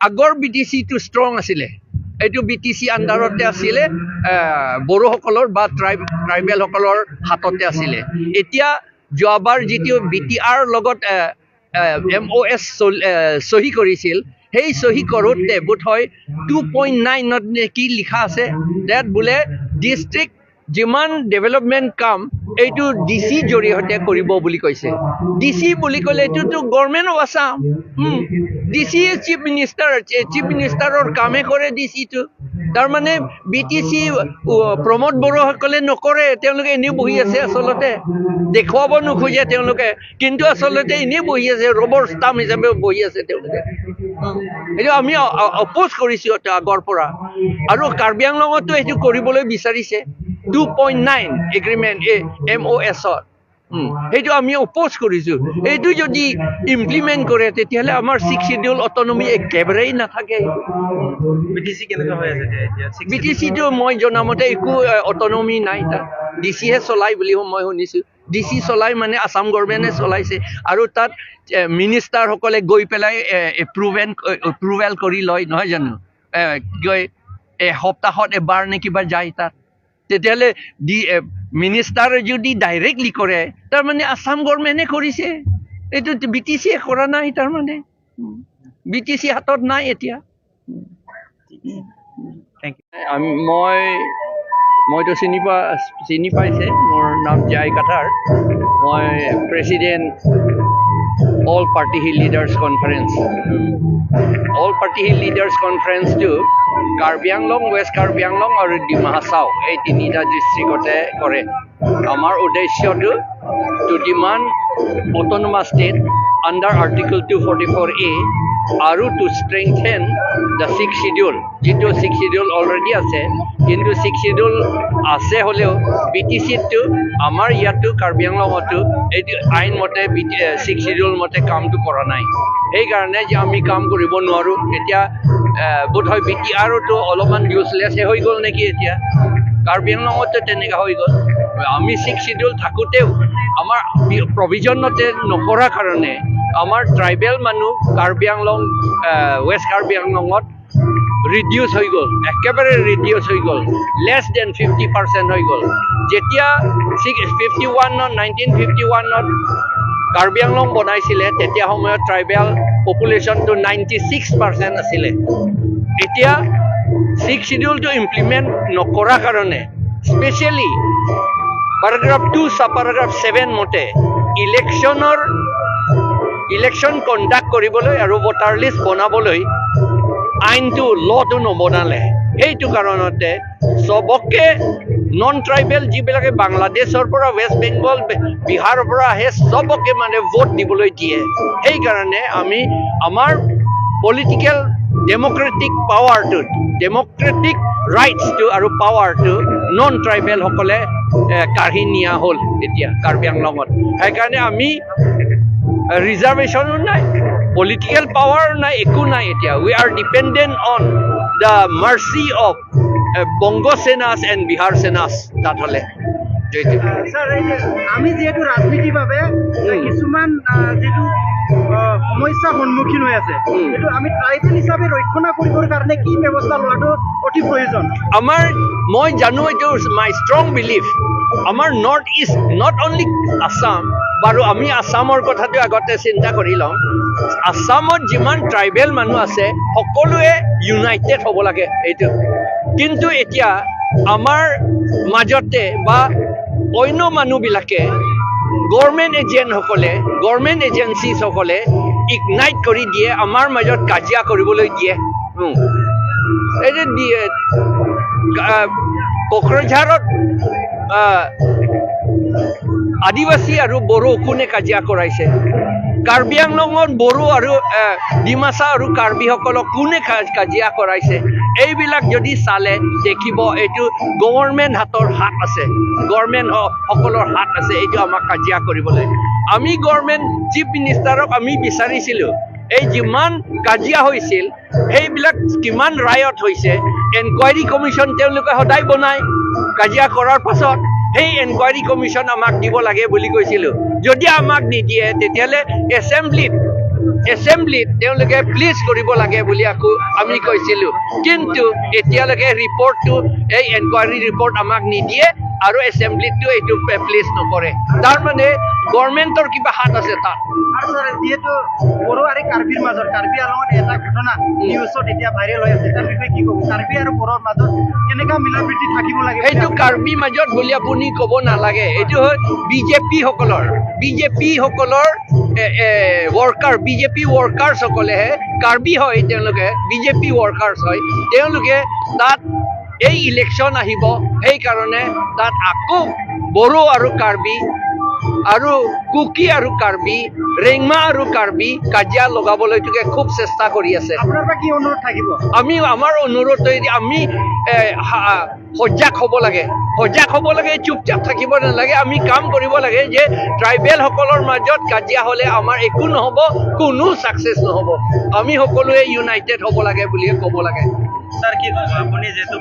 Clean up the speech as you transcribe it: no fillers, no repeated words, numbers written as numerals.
আগৰ B T চিটো strong আছিলে। এইটো বি টি চি আণ্ডাৰতে আছিলে, বড়োসকলৰ বা ট্ৰাইবেলসকলৰ হাততে আছিলে। এতিয়া যোৱাবাৰ যিটো বি টি আৰ লগত এমঅ'এছ চহী কৰিছিল, সেই চহী কৰোঁতে বোধহয় 2.9ত নে কি লিখা আছে, তাত বোলে ডিষ্ট্ৰিক্ট যিমান ডেভেলপমেণ্ট কাম, এইটো ডি চি জৰিয়তে কৰিব বুলি কৈছে। ডি চি বুলি ক'লে এইটোতো government of Assam. DC chief minister, chief মিনিষ্টাৰৰ কামে কৰে ডি চিটো। তাৰমানে বি টি চি প্ৰমোদ বড়োসকলে নকৰে, তেওঁলোকে এনেই বহি আছে। আচলতে দেখুৱাব নোখোজে তেওঁলোকে, কিন্তু আচলতে এনেই বহি আছে, ৰবৰ ষ্টাম্প হিচাপে বহি আছে তেওঁলোকে। এইটো আমি অপ'জ কৰিছোঁ আগৰ পৰা। আৰু কাৰ্বি আংলঙতো এইটো কৰিবলৈ বিচাৰিছে, 2.9 এগ্ৰিমেণ্ট এমঅ'এছত। সেইটো আমি অপ'জ কৰিছোঁ। এইটো যদি ইমপ্লিমেণ্ট কৰে, তেতিয়াহ'লে আমাৰ ছিক্স চিডিউল অট'নমি একেবাৰেই নাথাকে। বিটিচি কেনেকুৱা হৈ আছে এতিয়া? বি টি চিটো মই জনামতে একো অট'নমি নাই। তাত ডি চিহে চলাই বুলি মই শুনিছোঁ। ডি চি চলাই মানে আছাম গভৰ্ণমেণ্টে চলাইছে আৰু তাত মিনিষ্টাৰসকলে গৈ পেলাই এপ্ৰুভেল কৰি লয়, নহয় জানো? কি কয়, এসপ্তাহত এবাৰ নে কিবা যায় তাত। তেতিয়াহ'লে মিনিষ্টাৰে যদি ডাইৰেক্টলি কৰে, তাৰমানে আছাম গভৰ্ণমেণ্টে কৰিছে, এইটো বি টি চিয়ে কৰা নাই। তাৰমানে বি টি চি হাতত নাই এতিয়া। Thank U. মইতো চিনি পাইছে, মোৰ নাম জয় কাথাৰ। মই President, All Party Hill Leaders Conference. All party hill leaders কনফাৰেন্সটো Karbi Anglong, west Karbi Anglong আৰু ডিমা হাছাও, এই তিনিটা ডিষ্ট্ৰিক্টতে কৰে। আমাৰ উদ্দেশ্যটো to demand autonomous state under Article 244A আৰু to strengthen the Sixth Schedule. যিটো ছিক্স চিডিউল অলৰেডি আছে, কিন্তু ছিক্স চিডিউল আছে হ'লেও বি টি চিতটো, আমাৰ ইয়াতো কাৰ্বি আংলঙতো এইটো আইনমতে বি টি ছিক্স চিডিউল মতে কামটো কৰা নাই। সেইকাৰণে যে আমি কাম কৰিব নোৱাৰোঁ। এতিয়া বোধহয় বি টি আৰতো অলপমান ইউজলেছে হৈ গ'ল নেকি এতিয়া। কাৰ্বি আংলঙতো তেনেকুৱা হৈ গ'ল। আমি ছিক্স চিডিউল থাকোঁতেও আমাৰ প্ৰভিজনতে নকৰাৰ কাৰণে আমাৰ ট্ৰাইবেল মানুহ কাৰ্বি আংলং, ৱেষ্ট কাৰ্বি আংলঙত ৰিডিউচ হৈ গ'ল, একেবাৰে ৰিডিউচ হৈ গ'ল, লেছ দেন 50% হৈ গ'ল। যেতিয়া ছিক্স ফিফটি ওৱানত 1951ত কাৰ্বি আংলং বনাইছিলে, তেতিয়া সময়ত ট্ৰাইবেল পপুলেশ্যনটো 96% আছিলে। এতিয়া ছিক্স চিডিউলটো ইমপ্লিমেণ্ট নকৰাৰ কাৰণে, specially paragraph 2 sub paragraph 7 মতে ইলেকশ্যন কণ্ডাক্ট কৰিবলৈ আৰু ভোটাৰ লিষ্ট বনাবলৈ আইনটো, ল'টো নবনালে। সেইটো কাৰণতে চবকে নন ট্ৰাইবেল যিবিলাকে বাংলাদেশৰ পৰা, ৱেষ্ট বেংগল, বিহাৰৰ পৰা আহে, চবকে মানে ভোট দিবলৈ দিয়ে। সেইকাৰণে আমি আমাৰ পলিটিকেল ডেম'ক্ৰেটিক পাৱাৰটো, ডেম'ক্ৰেটিক ৰাইটছটো আৰু পাৱাৰটো নন ট্ৰাইবেলসকলে কাঢ়ি নিয়া হ'ল এতিয়া কাৰ্বি আংলঙত। সেইকাৰণে আমি ৰিজাৰ্ভেশ্যনো নাই, পলিটিকেল পাৱাৰ নাই, একো নাই। এতিয়া we are dependent on the mercy of Banga Senas and Bihar Senas. তাত হ'লে জয়তু। ছাৰ, এই যে আমি যিহেতু ৰাজনীতিৰ বাবে কিছুমান যিটো সমস্যাৰ সন্মুখীন হৈ আছে, সেইটো আমি ট্ৰাইবেল হিচাপে ৰক্ষণা কৰিবৰ কাৰণে কি ব্যৱস্থা লোৱাটো অতি প্ৰয়োজন? আমাৰ, মই জানো, এইটো মাই ষ্ট্ৰং বিলিফ, আমাৰ north east, not only Assam, বাৰু আমি আছামৰ কথাটো আগতে চিন্তা কৰি ল'ম। আছামত যিমান ট্ৰাইবেল মানুহ আছে, সকলোৱে ইউনাইটেড হ'ব লাগে এইটো। কিন্তু এতিয়া আমাৰ মাজতে বা অন্য মানুহবিলাকে, গভৰ্ণমেণ্ট এজেণ্টসকলে, গভৰ্ণমেণ্ট এজেঞ্চিসকলে ইগনাইট কৰি দিয়ে, আমাৰ মাজত কাজিয়া কৰিবলৈ দিয়ে। এই যে দিয়ে কোকৰাঝাৰত আদিবাসী আৰু বড়ো কোনে কাজিয়া কৰাইছে? কাৰ্বি আংলঙত বড়ো আৰু ডিমাচা আৰু কাৰ্বিসকলক কোনে কাজিয়া কৰাইছে? এইবিলাক যদি চালে দেখিব, এইটো গভৰ্ণমেণ্ট হাতৰ হাত আছে, গভৰ্ণমেণ্ট সকলৰ হাত আছে এইটো আমাক কাজিয়া কৰিবলৈ। আমি গভৰ্ণমেণ্ট, চিফ মিনিষ্টাৰক আমি বিচাৰিছিলোঁ, এই যিমান কাজিয়া হৈছিল, সেইবিলাক কিমান ৰায়ত হৈছে, এনকুৱাৰী কমিশ্যন তেওঁলোকে সদায় বনায় কাজিয়া কৰাৰ পাছত, সেই এনকুৱাৰী কমিশ্যন আমাক দিব লাগে বুলি কৈছিলোঁ। যদি আমাক নিদিয়ে, তেতিয়াহ'লে এছেম্বলিত এছেম্বলিত তেওঁলোকে প্লেচ কৰিব লাগে বুলি আকৌ আমি কৈছিলোঁ। কিন্তু এতিয়ালৈকে ৰিপৰ্টটো, এই এনকুৱাৰী ৰিপৰ্ট আমাক নিদিয়ে আৰু এছেম্বলিতটো এইটো প্লেচ নকৰে। তাৰমানে গভৰ্ণমেণ্টৰ কিবা হাত আছে তাত। আৰু ছাৰ, যিহেতু বড়ো আৰু কাৰ্বিৰ মাজত কাৰ্বি আলঙত এটা ঘটনা নিউজত এতিয়া ভাইৰেল হৈ আছে, তাৰ বিষয়ে কি ক'ব? কাৰ্বি আৰু বড়োৰ মাজত কেনেকা মিলা প্ৰীতি থাকিব লাগে? সেইটো কাৰ্বি মাজত বুলি আপুনি ক'ব নালাগে। এইটো হ'ল বিজেপি সকলৰ ৱৰ্কাৰ, বিজেপি ৱৰ্কাৰ্ছসকলেহে কাৰ্বি হয়। তেওঁলোকে বিজেপি ৱৰ্কাৰ্ছ হয়। তেওঁলোকে তাত এই ইলেকশ্যন আহিব, সেইকাৰণে তাত আকৌ বড়ো আৰু কাৰ্বি আৰু কুকি আৰু কাৰ্বি, ৰেংমা আৰু কাৰ্বি কাজিয়া লগাবলৈ খুব চেষ্টা কৰি আছে। আপোনাৰ পৰা কি অনুৰোধ থাকিব? আমাৰ অনুৰোধ, আমি সজাগ হ'ব লাগে, সজাগ হ'ব লাগে, চুপচাপ থাকিব নালাগে। আমি কাম কৰিব লাগে যে ট্ৰাইবেলসকলৰ মাজত কাজিয়া হ'লে আমাৰ একো নহ'ব, কোনো ছাকচেছ নহ'ব। আমি সকলোৱে ইউনাইটেড হ'ব লাগে বুলিয়ে ক'ব লাগে। ছাৰ, কি ক'ব আপুনি যিহেতু